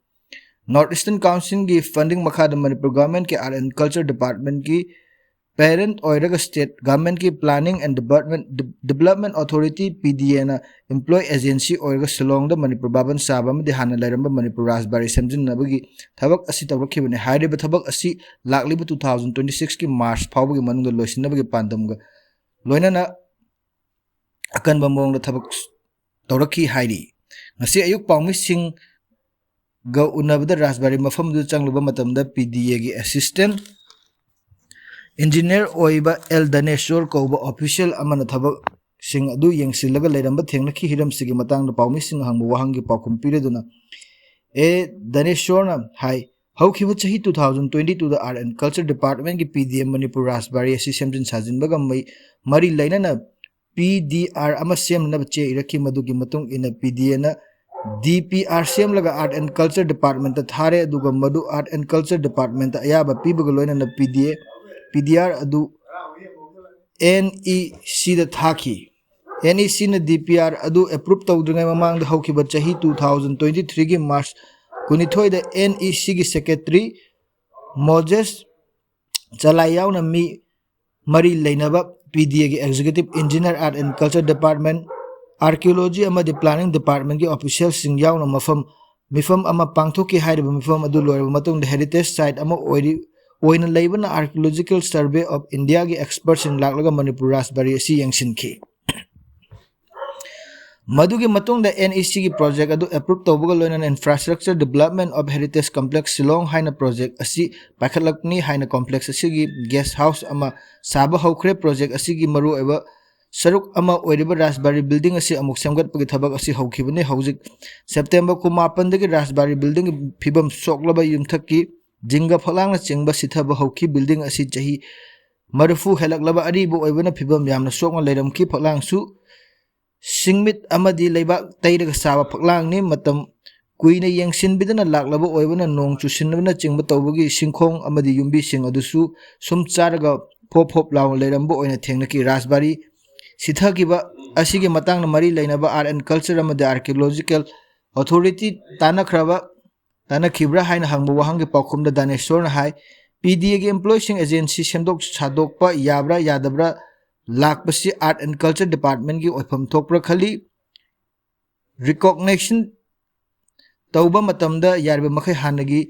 North Eastern Council ꯒꯤ funding ꯃꯈꯥꯗ ꯃꯅꯤꯄꯨꯔ government ꯀꯤ Art and Culture Department ꯀꯤ parent ꯑꯣꯏꯔꯒ state government ꯀꯤ Planning and Development, Development Authority, P D A ꯅ employ agency ꯑꯣꯏꯔꯒ ꯁꯤꯂꯣꯡꯗ ꯃꯅꯤꯄꯨꯔ ꯚꯥꯕꯟ ꯁꯥꯕ ꯑꯃꯗꯤ ꯍꯥꯟꯅ ꯂꯩꯔꯝꯕ ꯃꯅꯤꯄꯨꯔ ꯔꯥꯖꯕꯥꯔꯤ ꯁꯦꯝꯖꯤꯟꯅꯕꯒꯤ ꯊꯕꯛ ꯑꯁꯤ ꯇꯧꯔꯛꯈꯤꯕꯅꯤ꯫ ꯍꯥꯏꯔꯤꯕ ꯊꯕꯛ ꯑꯁꯤ ꯂꯥꯛꯂꯤꯕ two thousand twenty six ꯀꯤ March ꯐꯥꯎꯕꯒꯤ ꯃꯅꯨꯡꯗ ꯂꯣꯏꯁꯤꯟꯅꯕꯒꯤ ꯄꯥꯟꯗꯝꯒ ꯂꯣꯏꯅꯅ ꯑꯀꯟꯕ ꯃꯑꯣꯡꯗ ꯊꯕꯛ ꯇꯧꯔꯛꯈꯤ ꯍꯥꯏꯔꯤ꯫ ꯉꯁꯤ ꯑꯌꯨꯛ ꯄꯥꯎꯃꯤꯁꯤꯡꯒ ꯎꯅꯕꯗ ꯔꯥꯖꯕꯥꯔꯤ ꯃꯐꯝꯗꯨꯗ ꯆꯪꯂꯨꯕ ꯃꯇꯝꯗ P D A ꯒꯤ assistant engineer ꯑꯣꯏꯕ ꯑꯦꯜ ꯗꯅꯦꯁꯣꯔ ꯀꯧꯕ official ꯑꯃꯅ ꯊꯕꯛꯁꯤꯡ ꯑꯗꯨ ꯌꯦꯡꯁꯤꯜꯂꯒ ꯂꯩꯔꯝꯕ ꯊꯦꯡꯅꯈꯤ꯫ ꯍꯤꯔꯝꯁꯤꯒꯤ ꯃꯇꯥꯡꯗ ꯄꯥꯎꯃꯤꯁꯤꯡꯅ ꯍꯪꯕ ꯋꯥꯍꯪꯒꯤ ꯄꯥꯎꯈꯨꯝ ꯄꯤꯔꯗꯨꯅ ꯑꯦ ꯗꯅꯦꯁꯣꯔꯅ ꯍꯥꯏ, ꯍꯧꯈꯤꯕ ꯆꯍꯤ two thousand twenty two the Art and Culture Department ꯀꯤ P D A ꯃꯅꯤꯄꯨꯔ ꯔꯥꯖꯕꯥꯔꯤ ꯑꯁꯤ ꯁꯦꯝꯖꯤꯟ ꯁꯥꯖꯤꯟꯕꯒ ꯃꯩ-, ꯃꯔꯤ ꯂꯩꯅꯅ P D R ꯑꯃ ꯁꯦꯝꯅꯅꯕ ꯆꯦ ꯏꯔꯛꯈꯤ꯫ ꯃꯗꯨꯒꯤ ꯃꯇꯨꯡ ꯏꯟꯅ P D A ꯅ D P R ꯁꯦꯝꯂꯒ Art and Culture Department ꯇ ꯊꯥꯔꯦ, ꯑꯗꯨꯒ ꯃꯗꯨ Art and Culture Department ꯇ ꯑꯌꯥꯕ ꯄꯤꯕꯒ ꯂꯣꯏꯅꯅ P D A, P D R ꯑꯗꯨ N E C ꯗ ꯊꯥꯈꯤ꯫ N E C ꯅ D P R ꯑꯗꯨ approve ꯇꯧꯗ꯭ꯔꯤꯉꯩ ꯃꯃꯥꯡꯗ ꯍꯧꯈꯤꯕ ꯆꯍꯤ two thousand twenty three ꯒꯤ March ꯀꯨꯟꯅꯤꯊꯣꯏꯗ N E C ꯒꯤ secretary ꯃꯣꯖꯦꯁ ꯆꯂꯥꯏ ꯌꯥꯎꯅ ꯃꯤ ꯃꯔꯤ ꯂꯩꯅꯕ P D A ꯒꯤ executive engineer, Art and Culture Department, Archaeology ꯑꯃꯗꯤ Planning Department ꯀꯤ official ꯁꯤꯡ ꯌꯥꯎꯅ ꯃꯐꯝ, ꯃꯤꯐꯝ ꯑꯃ ꯄꯥꯡꯊꯣꯛꯈꯤ꯫ ꯍꯥꯏꯔꯤꯕ ꯃꯤꯐꯝ ꯑꯗꯨ ꯂꯣꯏꯔꯕ ꯃꯇꯨꯡꯗ heritage site ꯑꯃ ꯑꯣꯏꯔꯤ, ꯑꯣꯏꯅ ꯂꯩꯕꯅ Archaeological Survey of India ꯒꯤ expert ꯁꯤꯡ ꯂꯥꯛꯂꯒ ꯃꯅꯤꯄꯨꯔ ꯔꯥꯖꯕꯥꯔꯤ ꯑꯁꯤ ꯌꯦꯡꯁꯤꯟꯈꯤ꯫ ꯃꯗꯨꯒꯤ ꯃꯇꯨꯡꯗ N E C ꯒꯤ project ꯑꯗꯨ approve ꯇꯧꯕꯒ ꯂꯣꯏꯅꯅ Infrastructure Development of Heritage Complex Shillong ꯍꯥꯏꯅ project ꯑꯁꯤ ꯄꯥꯏꯈꯠꯂꯛꯄꯅꯤ꯫ ꯍꯥꯏꯅ complex ꯑꯁꯤꯒꯤ guest house ꯑꯃ ꯁꯥꯕ ꯍꯧꯈ꯭ꯔꯦ꯫ Project ꯑꯁꯤꯒꯤ ꯃꯔꯨꯑꯣꯏꯕ ꯁꯔꯨꯛ ꯑꯃ ꯑꯣꯏꯔꯤꯕ ꯔꯥꯖꯕꯥꯔꯤ ꯕꯤꯜꯗꯤꯡ ꯑꯁꯤ ꯑꯃꯨꯛ ꯁꯦꯝꯒꯠꯄꯒꯤ ꯊꯕꯛ ꯑꯁꯤ ꯍꯧꯈꯤꯕꯅꯤ꯫ ꯍꯧꯖꯤꯛ ꯁꯦꯞꯇꯦꯝꯕꯔ ꯀꯨꯟꯃꯥꯄꯟꯗꯒꯤ ꯔꯥꯖꯕꯥꯔꯤ ꯕꯤꯜꯗꯤꯡꯒꯤ ꯐꯤꯕꯝ ꯁꯣꯛꯂꯕ ꯌꯨꯝꯊꯛꯀꯤ ꯖꯤꯡꯒ ꯐꯛꯂꯥꯡꯅꯆꯤꯡꯕ ꯁꯤꯊꯕ ꯍꯧꯈꯤ꯫ ꯕꯤꯜꯗꯤꯡ ꯑꯁꯤ ꯆꯍꯤ ꯃꯔꯤꯐꯨ ꯍꯦꯜꯂꯛꯂꯕ ꯑꯔꯤꯕ ꯑꯣꯏꯕꯅ ꯐꯤꯕꯝ ꯌꯥꯝꯅ ꯁꯣꯛꯅ ꯂꯩꯔꯝꯈꯤ꯫ ꯐꯛꯂꯥꯡꯁꯨ ꯁꯤꯡꯃꯤꯠ ꯑꯃꯗꯤ ꯂꯩꯕꯥꯛ ꯇꯩꯔꯒ ꯁꯥꯕ ꯐꯛꯂꯥꯡꯅꯤ꯫ ꯃꯇꯝ ꯀꯨꯏꯅ ꯌꯦꯡꯁꯤꯟꯕꯤꯗꯅ ꯂꯥꯛꯂꯕ ꯑꯣꯏꯕꯅ ꯅꯣꯡ ꯆꯨꯁꯤꯟꯕꯅꯆꯤꯡꯕ ꯇꯧꯕꯒꯤ ꯁꯤꯡꯈꯣꯡ ꯑꯃꯗꯤ ꯌꯨꯝꯕꯤꯁꯤꯡ ꯑꯗꯨꯁꯨ ꯁꯨꯝ ꯆꯥꯔꯒ ꯐꯣꯞ ꯐꯣꯞ ꯂꯥꯎꯅ ꯂꯩꯔꯝꯕ ꯑꯣꯏꯅ ꯊꯦꯡꯅꯈꯤ꯫ ꯔꯥꯖꯕꯥꯔꯤ ꯁꯤꯊꯈꯤꯕ ꯑꯁꯤꯒꯤ ꯃꯇꯥꯡꯗ ꯃꯔꯤ ꯂꯩꯅꯕ Art and Culture ꯑꯃꯗꯤ Archaeological Authority ꯇꯥꯟꯅꯈ꯭ꯔꯕ ꯇꯥꯟꯅꯈꯤꯕ꯭ꯔꯥ ꯍꯥꯏꯅ ꯍꯪꯕ ꯋꯥꯍꯪꯒꯤ ꯄꯥꯎꯈꯨꯝꯗ ꯗꯥꯅꯦꯁꯣꯔꯅ ꯍꯥꯏ, "ꯄꯤ ꯗꯤ ꯑꯦꯒꯤ ꯏꯝꯄ꯭ꯂꯣꯏꯁꯤꯡ ꯑꯦꯖꯦꯟꯁꯤ ꯁꯦꯝꯗꯣꯛ ꯁꯥꯗꯣꯛꯄ ꯌꯥꯕ꯭ꯔꯥ ꯌꯥꯗꯕ꯭ꯔꯥ ꯂꯥꯛꯄꯁꯤ Art and Culture Departmentꯀꯤ ꯑꯣꯏꯐꯝ ꯊꯣꯛꯄ꯭ꯔꯥ ꯈꯜꯂꯤ꯫ ꯔꯤꯀꯣꯛꯅꯦꯁꯟ ꯇꯧꯕ ꯃꯇꯝꯗ ꯌꯥꯔꯤꯕ ꯃꯈꯩ ꯍꯥꯟꯅꯒꯤ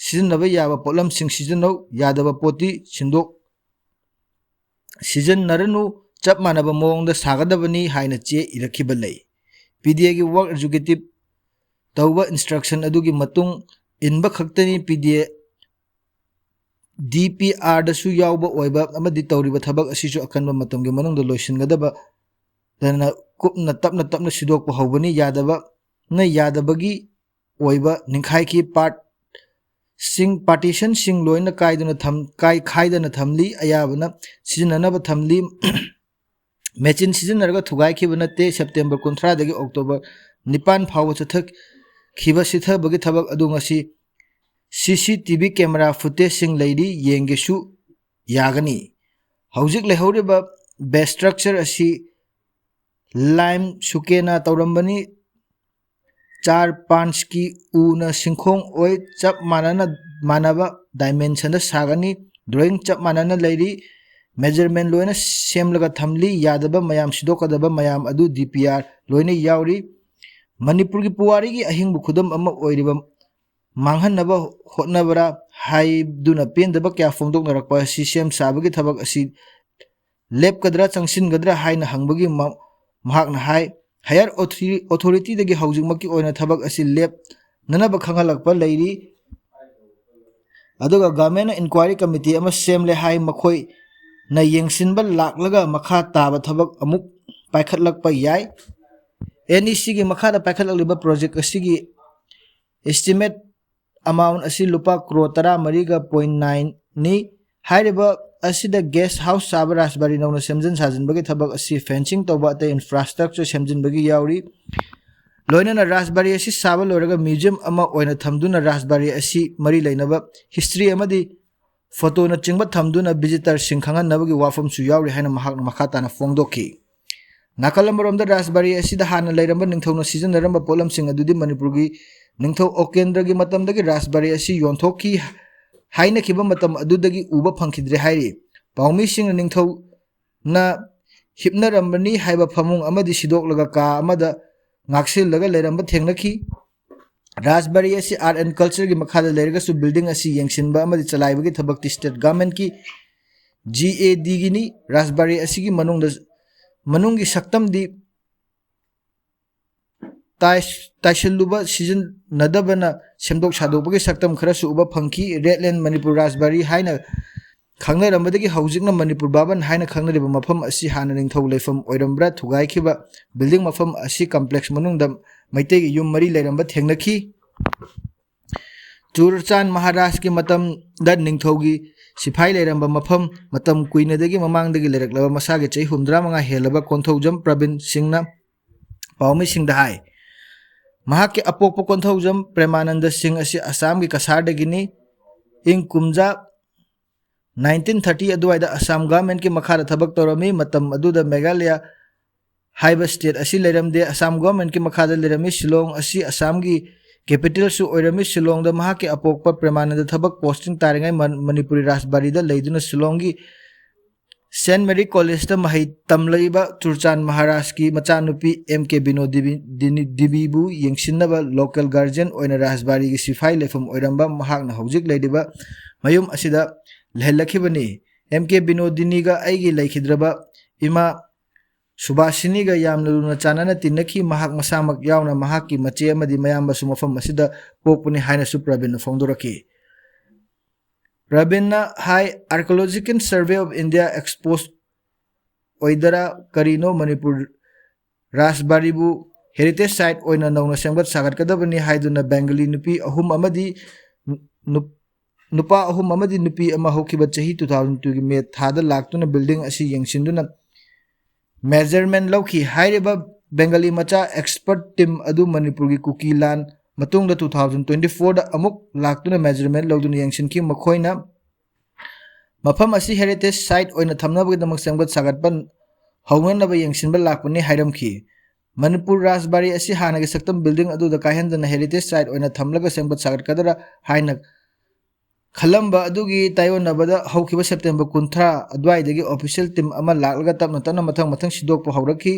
ꯁꯤꯖꯤꯟꯅꯕ ꯌꯥꯕ ꯄꯣꯠꯂꯝꯁꯤꯡ ꯁꯤꯖꯤꯟꯅꯧ, ꯌꯥꯗꯕ ꯄꯣꯠꯇꯤ ꯁꯤꯟꯗꯣꯛ ꯁꯤꯖꯤꯟꯅꯔꯅꯨ, ꯆꯞ ꯃꯥꯟꯅꯕ ꯃꯑꯣꯡꯗ ꯁꯥꯒꯗꯕꯅꯤ" ꯍꯥꯏꯅ ꯆꯦ ꯏꯔꯛꯈꯤꯕ ꯂꯩ꯫ ꯄꯤ ꯗꯤ ꯑꯦꯒꯤ ꯋꯥꯔꯛ ꯑꯦꯛꯖꯤꯀ꯭ꯌꯨꯇꯤꯚ ꯇꯧꯕ ꯏꯟꯁꯇ꯭ꯔꯛꯁꯟ ꯑꯗꯨꯒꯤ ꯃꯇꯨꯡ ꯏꯟꯕ ꯈꯛꯇꯅꯤ ꯄꯤ ꯗꯤ ꯑꯦ ꯗꯤ ꯄꯤ ꯑꯥꯔꯗꯁꯨ ꯌꯥꯎꯕ ꯑꯣꯏꯕ ꯑꯃꯗꯤ ꯇꯧꯔꯤꯕ ꯊꯕꯛ ꯑꯁꯤꯁꯨ ꯑꯀꯟꯕ ꯃꯇꯝꯒꯤ ꯃꯅꯨꯡꯗ ꯂꯣꯏꯁꯤꯟꯒꯗꯕ ꯗꯅ ꯀꯨꯞꯅ ꯇꯞꯅ ꯇꯞꯅ ꯁꯤꯗꯣꯛꯄ ꯍꯧꯕꯅꯤ꯫ ꯌꯥꯗꯕꯅ ꯌꯥꯗꯕꯒꯤ ꯑꯣꯏꯕ ꯅꯤꯡꯈꯥꯏꯈꯤ꯫ ꯄꯥꯔꯠꯁꯤꯡ, ꯄꯥꯔꯇꯤꯁꯟꯁꯤꯡ ꯂꯣꯏꯅ ꯀꯥꯏꯗꯨꯅ ꯊꯝ-, ꯀꯥꯏ-, ꯈꯥꯏꯗꯅ ꯊꯝꯂꯤ꯫ ꯑꯌꯥꯕꯅ ꯁꯤꯖꯤꯟꯅꯅꯕ ꯊꯝꯂꯤ꯫ ꯃꯦꯆꯤꯟ ꯁꯤꯖꯤꯟꯅꯔꯒ ꯊꯨꯒꯥꯏꯈꯤꯕ ꯅꯠꯇꯦ꯫ ꯁꯦꯞꯇꯦꯝꯕꯔ ꯀꯨꯟꯊ꯭ꯔꯥꯗꯒꯤ ꯑꯣꯛꯇꯣꯕꯔ ꯅꯤꯄꯥꯟ ꯐꯥꯎꯕ ꯆꯠꯊꯈꯤꯕ ꯁꯤꯊꯕꯒꯤ ꯊꯕꯛ ꯑꯗꯨ ꯉꯁꯤ ꯁꯤ ꯁꯤ ꯇꯤ ꯚꯤ ꯀꯦꯃꯦꯔꯥ ꯐꯨꯇꯦꯖꯁꯤꯡ ꯂꯩꯔꯤ, ꯌꯦꯡꯒꯦꯁꯨ ꯌꯥꯒꯅꯤ꯫ ꯍꯧꯖꯤꯛ ꯂꯩꯍꯧꯔꯤꯕ ꯕꯦꯁ ꯁ꯭ꯇ꯭ꯔꯛꯆꯔ ꯑꯁꯤ ꯂꯥꯏꯝ ꯁꯨꯀꯦꯅ ꯇꯧꯔꯝꯕꯅꯤ꯫ ꯆꯥꯔ ꯄꯥꯟꯁꯀꯤ ꯎꯅ ꯁꯤꯡꯈꯣꯡ ꯑꯣꯏ ꯆꯞ ꯃꯥꯟꯅꯅ, ꯃꯥꯟꯅꯕ ꯗꯥꯏꯃꯦꯟꯁꯟꯗ ꯁꯥꯒꯅꯤ꯫ ꯗ꯭ꯔꯣꯌꯤꯡ ꯆꯞ ꯃꯥꯟꯅꯅ ꯂꯩꯔꯤ꯫ ꯃꯦꯖꯔꯃꯦꯟ ꯂꯣꯏꯅ ꯁꯦꯝꯂꯒ ꯊꯝꯂꯤ꯫ ꯌꯥꯗꯕ ꯃꯌꯥꯝ, ꯁꯤꯗꯣꯛꯀꯗꯕ ꯃꯌꯥꯝ ꯑꯗꯨ ꯗꯤ ꯄꯤ ꯑꯥꯔ ꯂꯣꯏꯅ ꯌꯥꯎꯔꯤ꯫ ꯃꯅꯤꯄꯨꯔꯒꯤ ꯄꯨꯋꯥꯔꯤꯒꯤ ꯑꯍꯤꯡꯕ ꯈꯨꯗꯝ ꯑꯃ ꯑꯣꯏꯔꯤꯕ ꯃꯥꯡꯍꯟꯅꯕ ꯍꯣꯠꯅꯕ꯭ꯔꯥ ꯍꯥꯏꯗꯨꯅ ꯄꯦꯟꯗꯕ ꯀꯌꯥ ꯐꯣꯡꯗꯣꯛꯅꯔꯛꯄ ꯑꯁꯤ ꯁꯦꯝ ꯁꯥꯕꯒꯤ ꯊꯕꯛ ꯑꯁꯤ ꯂꯦꯞꯀꯗ꯭ꯔꯥ, ꯆꯪꯁꯤꯟꯒꯗ꯭ꯔꯥ ꯍꯥꯏꯅ ꯍꯪꯕꯒꯤ ꯃ-, ꯃꯍꯥꯛꯅ ꯍꯥꯏ, "ꯍꯥꯌꯔ ꯑꯣꯊꯣꯔꯤ-, ꯑꯣꯊꯣꯔꯤꯇꯤꯗꯒꯤ ꯍꯧꯖꯤꯛꯃꯛꯀꯤ ꯑꯣꯏꯅ ꯊꯕꯛ ꯑꯁꯤ ꯂꯦꯞꯅꯅꯕ ꯈꯪꯍꯜꯂꯛꯄ ꯂꯩꯔꯤ꯫ ꯑꯗꯨꯒ ꯒꯚꯔꯟꯃꯦꯟꯅ ꯏꯟꯀ꯭ꯋꯥꯏꯔꯤ ꯀꯃꯤꯇꯤ ꯑꯃ ꯁꯦꯝꯂꯦ ꯍꯥꯏ꯫ ꯃꯈꯣꯏ ꯅ ꯌꯦꯡꯁꯤꯟꯕ ꯂꯥꯛꯂꯒ ꯃꯈꯥ ꯇꯥꯕ ꯊꯕꯛ ꯑꯃꯨꯛ ꯄꯥꯏꯈꯠꯂꯛꯄ ꯌꯥꯏ꯫ ꯑꯦꯟ ꯏ ꯁꯤꯒꯤ ꯃꯈꯥꯗ ꯄꯥꯏꯈꯠꯂꯛꯂꯤꯕ ꯄ꯭ꯔꯣꯖꯦꯛ ꯑꯁꯤꯒꯤ estimate amount ꯑꯁꯤ ꯂꯨꯄꯥ ꯀ꯭ꯔꯣꯔ ꯇꯔꯥꯃꯔꯤꯒ ꯄꯣꯏꯟ ꯅꯥꯏꯟꯅꯤ꯫ ꯍꯥꯏꯔꯤꯕ ꯑꯁꯤꯗ ꯒꯦꯁ ꯍꯥꯎꯁ ꯁꯥꯕ, ꯔꯥꯖꯕꯥꯔꯤ ꯅꯧꯅ ꯁꯦꯝꯖꯤꯟ ꯁꯥꯖꯤꯟꯕꯒꯤ ꯊꯕꯛ ꯑꯁꯤ, ꯐꯦꯟꯁꯤꯡ ꯇꯧꯕ, ꯑꯇꯩ ꯏꯟꯐ꯭ꯔꯥꯁꯇ꯭ꯔꯛꯆꯔ ꯁꯦꯝꯖꯤꯟꯕꯒꯤ ꯌꯥꯎꯔꯤ꯫ ꯂꯣꯏꯅꯅ ꯔꯥꯖꯕꯥꯔꯤ ꯑꯁꯤ ꯁꯥꯕ ꯂꯣꯏꯔꯒ ꯃ꯭ꯌꯨꯖꯤꯌꯝ ꯑꯃ ꯑꯣꯏꯅ ꯊꯝꯗꯨꯅ ꯔꯥꯖꯕꯥꯔꯤ ꯑꯁꯤ ꯃꯔꯤ ꯂꯩꯅꯕ ꯍꯤꯁꯇ꯭ꯔꯤ ꯑꯃꯗꯤ ꯐꯣꯇꯣꯅꯆꯤꯡꯕ ꯊꯝꯗꯨꯅ ꯚꯤꯖꯤꯇꯔꯁꯤꯡ ꯈꯪꯍꯟꯅꯕꯒꯤ ꯋꯥꯐꯝꯁꯨ ꯌꯥꯎꯔꯤ ꯍꯥꯏꯅ ꯃꯍꯥꯛꯅ ꯃꯈꯥ ꯇꯥꯅ ꯐꯣꯡꯗꯣꯛꯈꯤ꯫ ꯅꯥꯀꯜ ꯑꯃꯔꯣꯝꯗ ꯔꯥꯖꯕꯥꯔꯤ ꯑꯁꯤꯗ ꯍꯥꯟꯅ ꯂꯩꯔꯝꯕ ꯅꯤꯡꯊꯧꯅ ꯁꯤꯖꯤꯟꯅꯔꯝꯕ ꯄꯣꯠꯂꯝꯁꯤꯡ ꯑꯗꯨꯗꯤ ꯃꯅꯤꯄꯨꯔꯒꯤ ꯅꯤꯡꯊꯧ ꯑꯣꯀꯦꯟꯗ꯭ꯔꯒꯤ ꯃꯇꯝꯗꯒꯤ ꯔꯥꯖꯕꯥꯔꯤ ꯑꯁꯤ ꯌꯣꯟꯊꯣꯛꯈꯤ ꯍꯥꯏꯅꯈꯤꯕ ꯃꯇꯝ ꯑꯗꯨꯗꯒꯤ ꯎꯕ ꯐꯪꯈꯤꯗ꯭ꯔꯦ ꯍꯥꯏꯔꯤ꯫ ꯄꯥꯎꯃꯤꯁꯤꯡꯅ ꯅꯤꯡꯊꯧꯅ ꯍꯤꯞꯅꯔꯝꯕꯅꯤ ꯍꯥꯏꯕ ꯐꯃꯨꯡ ꯑꯃꯗꯤ ꯁꯤꯗꯣꯛꯂꯒ ꯀꯥ ꯑꯃꯗ ꯉꯥꯛꯁꯤꯜꯂꯒ ꯂꯩꯔꯝꯕ ꯊꯦꯡꯅꯈꯤ꯫ ꯔꯥꯖꯕꯥꯔꯤ ꯑꯁꯤ Art and Cultureꯒꯤ ꯃꯈꯥꯗ ꯂꯩꯔꯒꯁꯨ building ꯑꯁꯤ ꯌꯦꯡꯁꯤꯟꯕ ꯑꯃꯗꯤ ꯆꯂꯥꯏꯕꯒꯤ ꯊꯕꯛꯇꯤ state governmentꯀꯤ, G A Dꯒꯤꯅꯤ꯫ ꯔꯥꯖꯕꯥꯔꯤ ꯑꯁꯤꯒꯤ ꯃꯅꯨꯡꯗ, ꯃꯅꯨꯡꯒꯤ ꯁꯛꯇꯝꯗꯤ ꯇꯥꯏꯁ-, ꯇꯥꯏꯁꯤꯜꯂꯨꯕ ꯁꯤꯖꯤꯟꯅꯗꯕꯅ ꯁꯦꯝꯗꯣꯛ ꯁꯥꯗꯣꯛꯄꯒꯤ ꯁꯛꯇꯝ ꯈꯔꯁꯨ ꯎꯕ ꯐꯪꯈꯤ꯫ Red Land Manipur Rajbari ꯍꯥꯏꯅ ꯈꯪꯅꯔꯝꯕꯗꯒꯤ ꯍꯧꯖꯤꯛꯅ ꯃꯅꯤꯄꯨꯔ ꯚꯕꯟ ꯍꯥꯏꯅ ꯈꯪꯅꯔꯤꯕ ꯃꯐꯝ ꯑꯁꯤ ꯍꯥꯟꯅ ꯅꯤꯡꯊꯧ ꯂꯩꯐꯝ ꯑꯣꯏꯔꯝꯕ꯭ꯔꯥ? ꯊꯨꯒꯥꯏꯈꯤꯕ building ꯃꯐꯝ ꯑꯁꯤ complex ꯃꯅꯨꯡꯗ ꯃꯩꯇꯩꯒꯤ ꯌꯨꯝ ꯃꯔꯤ ꯂꯩꯔꯝꯕ ꯊꯦꯡꯅꯈꯤ꯫ ꯆꯨꯔꯆꯥꯟ ꯃꯍꯥꯔꯥꯖꯀꯤ ꯃꯇꯝꯗ ꯅꯤꯡꯊꯧꯒꯤ ꯁꯤꯐꯥꯏ ꯂꯩꯔꯝꯕ ꯃꯐꯝ, ꯃꯇꯝ ꯀꯨꯏꯅꯗꯒꯤ ꯃꯃꯥꯡꯗꯒꯤ ꯂꯩꯔꯛꯂꯕ ꯃꯁꯥꯒꯤ ꯆꯍꯤ ꯍꯨꯝꯗ꯭ꯔꯥ ꯃꯉꯥ ꯍꯦꯜꯂꯕ ꯀꯣꯟꯊꯧꯖꯝ ꯄ꯭ꯔꯕꯤꯟ ꯁꯤꯡꯅ ꯄꯥꯎꯃꯤꯁꯤꯡꯗ ꯍꯥꯏ꯫ ꯃꯍꯥꯛꯀꯤ ꯑꯄꯣꯛꯄ ꯀꯣꯟꯊꯧꯖꯝ ꯄ꯭ꯔꯦꯃꯥꯅꯟꯗ ꯁꯤꯡ ꯑꯁꯤ ꯑꯁꯥꯝꯒꯤ ꯀꯁꯥꯔꯗꯒꯤꯅꯤ꯫ ꯏꯪ ꯀꯨꯝꯖꯥ nineteen thirty ꯑꯗꯨꯋꯥꯏꯗ ꯑꯁꯥꯝ governmentꯀꯤ ꯃꯈꯥꯗ ꯊꯕꯛ ꯇꯧꯔꯝꯃꯤ꯫ ꯃꯇꯝ ꯑꯗꯨꯗ ꯃꯦꯘꯥꯂꯌ ꯍꯥꯏꯕ state ꯑꯁꯤ ꯂꯩꯔꯝꯗꯦ꯫ ꯑꯁꯥꯝ governmentꯀꯤ ꯃꯈꯥꯗ ꯂꯩꯔꯝꯃꯤ꯫ ꯁꯤꯂꯣꯡ ꯑꯁꯤ ꯑꯁꯥꯝꯒꯤ capitalꯁꯨ ꯑꯣꯏꯔꯝꯃꯤ꯫ ꯁꯤꯂꯣꯡꯗ ꯃꯍꯥꯛꯀꯤ ꯑꯄꯣꯛꯄ ꯄ꯭ꯔꯦꯃꯥꯅꯟꯗ ꯊꯕꯛ posting ꯇꯥꯔꯤꯉꯩ ꯃ-, ꯃꯅꯤꯄꯨꯔꯤ ꯔꯥꯖꯕꯥꯔꯤꯗ ꯂꯩꯗꯨꯅ ꯁꯤꯂꯣꯡꯒꯤ Saint Mary Collegeꯇ ꯃꯍꯩ ꯇꯝꯂꯛꯏꯕ ꯆꯨꯔꯆꯥꯟ ꯃꯍꯥꯔꯥꯖꯀꯤ ꯃꯆꯥꯅꯨꯄꯤ ꯑꯦꯝ ꯀꯦ ꯕꯤꯅꯣꯗꯤꯕꯤ-, ꯗꯤꯅꯤ-, ꯗꯤꯕꯤꯕꯨ ꯌꯦꯡꯁꯤꯟꯅꯕ local guardian ꯑꯣꯏꯅ ꯔꯥꯖꯕꯥꯔꯤꯒꯤ ꯁꯤꯐꯥꯏ ꯂꯩꯐꯝ ꯑꯣꯏꯔꯝꯕ ꯃꯍꯥꯛꯅ ꯍꯧꯖꯤꯛ ꯂꯩꯔꯤꯕ ꯃꯌꯨꯝ ꯑꯁꯤꯗ ꯂꯩꯍꯜꯂꯛꯈꯤꯕꯅꯤ꯫ ꯑꯦꯝ ꯀꯦ ꯕꯤꯅꯣꯗꯤꯅꯤꯒ ꯑꯩꯒꯤ ꯂꯩꯈꯤꯗ꯭ꯔꯕ ꯏꯃꯥ ꯁꯨꯕꯥꯁꯤꯅꯤꯒ ꯌꯥꯝꯅ ꯂꯨꯅ ꯆꯥꯟꯅꯅ ꯇꯤꯟꯅꯈꯤ꯫ ꯃꯍꯥꯛ ꯃꯁꯥꯃꯛ ꯌꯥꯎꯅ ꯃꯍꯥꯛꯀꯤ ꯃꯆꯦ ꯑꯃꯗꯤ ꯃꯌꯥꯝꯕꯁꯨ ꯃꯐꯝ ꯑꯁꯤꯗ ꯄꯣꯛꯄꯅꯤ ꯍꯥꯏꯅꯁꯨ ꯄ꯭ꯔꯕꯤꯟꯅ ꯐꯣꯡꯗꯣꯔꯛꯈꯤ꯫ ꯄ꯭ꯔꯕꯤꯟꯅ ꯍꯥꯏ, Archaeological Survey of India expose ꯑꯣꯏꯗꯔꯥ ꯀꯔꯤꯅꯣ, ꯃꯅꯤꯄꯨꯔ ꯔꯥꯖꯕꯥꯔꯤꯕꯨ heritage site ꯑꯣꯏꯅ ꯅꯧꯅ ꯁꯦꯝꯒꯠ ꯁꯥꯒꯠꯀꯗꯕꯅꯤ ꯍꯥꯏꯗꯨꯅ ꯕꯦꯡꯒꯂꯤ ꯅꯨꯄꯤ ꯑꯍꯨꯝ ꯑꯃꯗꯤ ꯅꯨ-, ꯅꯨꯄꯥ ꯑꯍꯨꯝ ꯑꯃꯗꯤ ꯅꯨꯄꯤ ꯑꯃ ꯍꯧꯈꯤꯕ ꯆꯍꯤ two thousand two ꯒꯤ ꯃꯦ ꯊꯥꯗ ꯂꯥꯛꯇꯨꯅ building ꯑꯁꯤ ꯌꯦꯡꯁꯤꯟꯗꯨꯅ measurement ꯂꯧꯈꯤ꯫ ꯍꯥꯏꯔꯤꯕ ꯕꯦꯡꯒꯂꯤ ꯃꯆꯥ expert team ꯑꯗꯨ ꯃꯅꯤꯄꯨꯔꯒꯤ ꯀꯨꯀꯤ ꯂꯥꯟ ꯃꯇꯨꯡꯗ two thousand twenty four ꯗ ꯑꯃꯨꯛ ꯂꯥꯛꯇꯨꯅ measurement ꯂꯧꯗꯨꯅ ꯌꯦꯡꯁꯤꯟꯈꯤ꯫ ꯃꯈꯣꯏꯅ ꯃꯐꯝ ꯑꯁꯤ heritage site ꯑꯣꯏꯅ ꯊꯝꯅꯕꯒꯤꯗꯃꯛ ꯁꯦꯝꯒꯠ ꯁꯥꯒꯠꯄ ꯍꯧꯅꯅꯕ ꯌꯦꯡꯁꯤꯟꯕ ꯂꯥꯛꯄꯅꯤ ꯍꯥꯏꯔꯝꯈꯤ꯫ ꯃꯅꯤꯄꯨꯔ ꯔꯥꯖꯕꯥꯔꯤ ꯑꯁꯤ ꯍꯥꯟꯅꯒꯤ ꯁꯛꯇꯝ building ꯑꯗꯨꯗ ꯀꯥꯏꯍꯟꯗꯅ heritage site ꯑꯣꯏꯅ ꯊꯝꯂꯒ ꯁꯦꯝꯒꯠ ꯁꯥꯒꯠꯀꯗ꯭ꯔꯥ ꯍꯥꯏꯅ ꯈꯜꯂꯝꯕ ꯑꯗꯨꯒꯤ ꯇꯥꯏꯑꯣꯟꯅꯕꯗ ꯍꯧꯈꯤꯕ September ꯀꯨꯟꯊ꯭ꯔꯥ ꯑꯗꯨꯋꯥꯏꯗꯒꯤ official team ꯑꯃ ꯂꯥꯛꯂꯒ ꯇꯞꯅ ꯇꯞꯅ ꯃꯊꯪ ꯃꯊꯪ ꯁꯤꯗꯣꯛꯄ ꯍꯧꯔꯛꯈꯤ꯫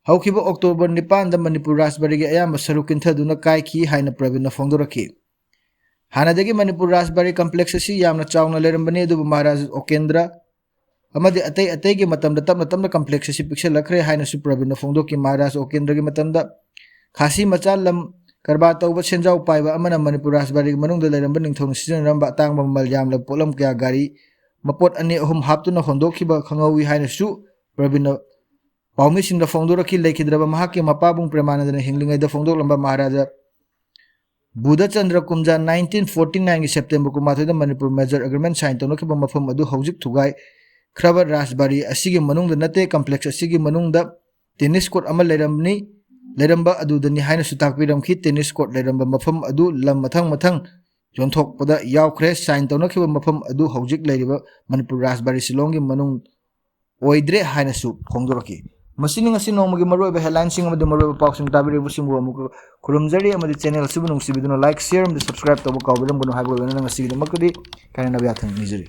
ꯍꯧꯈꯤꯕ October ꯅꯤꯄꯥꯟꯗ ꯃꯅꯤꯄꯨꯔ ꯔꯥꯖꯕꯥꯔꯤꯒꯤ ꯑꯌꯥꯝꯕ ꯁꯔꯨꯛ ꯀꯤꯟꯊꯗꯨꯅ ꯀꯥꯏꯈꯤ ꯍꯥꯏꯅ ꯄ꯭ꯔꯕꯤꯟꯅ ꯐꯣꯡꯗꯣꯔꯛꯈꯤ꯫ ꯍꯥꯟꯅꯗꯒꯤ ꯃꯅꯤꯄꯨꯔ ꯔꯥꯖꯕꯥꯔꯤ complex ꯑꯁꯤ ꯌꯥꯝꯅ ꯆꯥꯎꯅ ꯂꯩꯔꯝꯕꯅꯤ, ꯑꯗꯨꯕꯨ ꯃꯍꯥꯔꯥꯖ ꯑꯣꯀꯦꯟꯗ꯭ꯔ ꯑꯃꯗꯤ ꯑꯇꯩ ꯑꯇꯩꯒꯤ ꯃꯇꯝꯗ ꯇꯞꯅ ꯇꯞꯅ complex ꯑꯁꯤ ꯄꯤꯛꯁꯜꯂꯛꯈ꯭ꯔꯦ ꯍꯥꯏꯅꯁꯨ ꯄ꯭ꯔꯕꯤꯟꯅ ꯐꯣꯡꯗꯣꯛꯈꯤ꯫ ꯃꯍꯥꯔꯥꯖ ꯑꯣꯀꯦꯟꯗ꯭ꯔꯒꯤ ꯃꯇꯝꯗ ꯈꯥꯁꯤ ꯃꯆꯥ ꯂꯝ ꯀꯔꯕꯥꯔ ꯇꯧꯕ ꯁꯦꯟꯖꯥꯎ ꯄꯥꯏꯕ ꯑꯃꯅ ꯃꯅꯤꯄꯨꯔ ꯔꯥꯖꯕꯥꯔꯤꯒꯤ ꯃꯅꯨꯡꯗ ꯂꯩꯔꯝꯕ ꯅꯤꯡꯊꯧꯅ ꯁꯤꯖꯤꯟꯅꯔꯝꯕ ꯑꯇꯥꯡꯕ ꯃꯃꯜ ꯌꯥꯝꯂꯕ ꯄꯣꯠꯂꯝ ꯀꯌꯥ ꯒꯥꯔꯤ ꯃꯄꯣꯠ ꯑꯅꯤ ꯑꯍꯨꯝ ꯍꯥꯞꯇꯨꯅ ꯍꯣꯟꯗꯣꯛꯈꯤꯕ ꯈꯪꯍꯧꯏ ꯍꯥꯏꯅꯁꯨ ꯄ꯭ꯔꯕꯤꯟꯅ ꯄꯥꯎꯃꯤꯁꯤꯡꯗ ꯐꯣꯡꯗꯣꯔꯛꯈꯤ꯫ ꯂꯩꯈꯤꯗ꯭ꯔꯕ ꯃꯍꯥꯛꯀꯤ ꯃꯄꯥꯕꯨꯡ ꯄ꯭ꯔꯦꯃꯥꯅꯟꯗꯅ ꯍꯤꯡꯂꯤꯉꯩꯗ ꯐꯣꯡꯗꯣꯛꯂꯝꯕ ꯃꯍꯥꯔꯥꯖꯥ ꯕꯨꯙꯆꯟꯗ꯭ꯔ ꯀꯨꯝꯖꯥ nineteen forty nine ꯒꯤ September ꯀꯨꯟꯃꯥꯊꯣꯏꯗ Manipur major agreement sign ꯇꯧꯅꯈꯤꯕ ꯃꯐꯝ ꯑꯗꯨ ꯍꯧꯖꯤꯛ ꯊꯨꯒꯥꯏꯈ꯭ꯔꯕ ꯔꯥꯖꯕꯥꯔꯤ ꯑꯁꯤꯒꯤ ꯃꯅꯨꯡꯗ ꯅꯠꯇꯦ, complex ꯑꯁꯤꯒꯤ ꯃꯅꯨꯡꯗ tennis court ꯑꯃ ꯂꯩꯔꯝꯕꯅꯤ, ꯂꯩꯔꯝꯕ ꯑꯗꯨꯗꯅꯤ ꯍꯥꯏꯅꯁꯨ ꯇꯥꯛꯄꯤꯔꯝꯈꯤ꯫ Tennis court ꯂꯩꯔꯝꯕ ꯃꯐꯝ ꯑꯗꯨ ꯂꯝ ꯃꯊꯪ ꯃꯊꯪ ꯌꯣꯟꯊꯣꯛꯄꯗ ꯌꯥꯎꯈ꯭ꯔꯦ꯫ Sign ꯇꯧꯅꯈꯤꯕ ꯃꯐꯝ ꯑꯗꯨ ꯍꯧꯖꯤꯛ ꯂꯩꯔꯤꯕ ꯃꯅꯤꯄꯨꯔ ꯔꯥꯖꯕꯥꯔꯤ ꯁꯤꯂꯣꯡꯒꯤ ꯃꯅꯨꯡ ꯑꯣꯏꯗ꯭ꯔꯦ ꯍꯥꯏꯅꯁꯨ ꯐꯣꯡꯗꯣꯔꯛꯈꯤ꯫ ꯃꯁꯤꯅꯤ ꯉꯁꯤ ꯅꯣꯡꯃꯒꯤ ꯃꯔꯨꯑꯣꯏꯕ headline ꯁꯤꯡ ꯑꯃꯗꯤ ꯃꯔꯨꯑꯣꯏꯕ ꯄꯥꯎꯁꯤꯡ ꯇꯥꯕꯤꯔꯤꯕꯁꯤꯡꯕꯨ ꯑꯃꯨꯛ ꯈꯨꯔꯨꯝꯖꯔꯤ ꯑꯃꯗꯤ channel ꯑꯁꯤꯕꯨ ꯅꯨꯡꯁꯤꯕꯤꯗꯨꯅ like, share ꯑꯃꯗꯤ subscribe ꯇꯧꯕ ꯀꯥꯎꯕꯤꯔꯝꯒꯅꯨ ꯍꯥꯏꯕ ꯑꯣꯏꯅ ꯉꯁꯤꯒꯤꯗꯃꯛꯇꯗꯤ ꯀꯥꯏꯅꯅꯕ ꯌꯥꯊꯪ ꯅꯤꯖꯔꯤ꯫